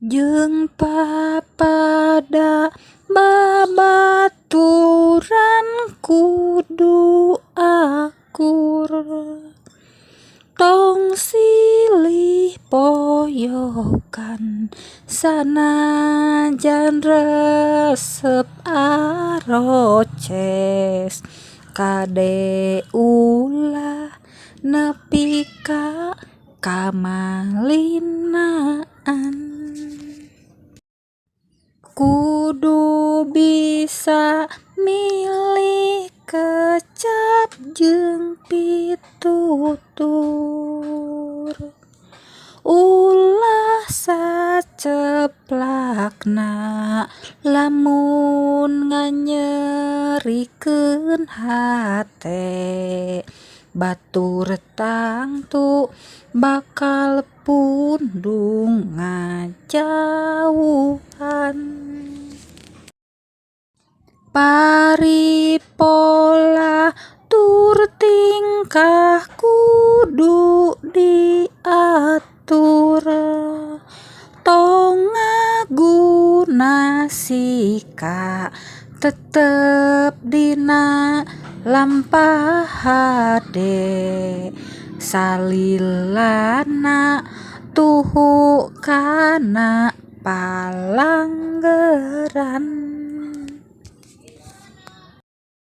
Jeung papada babaturan kudu akur. Tong silih poyokan sanajan resep aroces. Kade ulah nepi ka kamalinaan. Kudu bisa milih kecap jeung pitutur. Ulah saceplakna lamun nganyerikeun hate. Batur tangtu bakal pundung ngajauhan. Paripola tur tingkah kudu diatur. Tong ngaguna sika tetep dina lampah hade. Salilana tuhu kana palanggeran.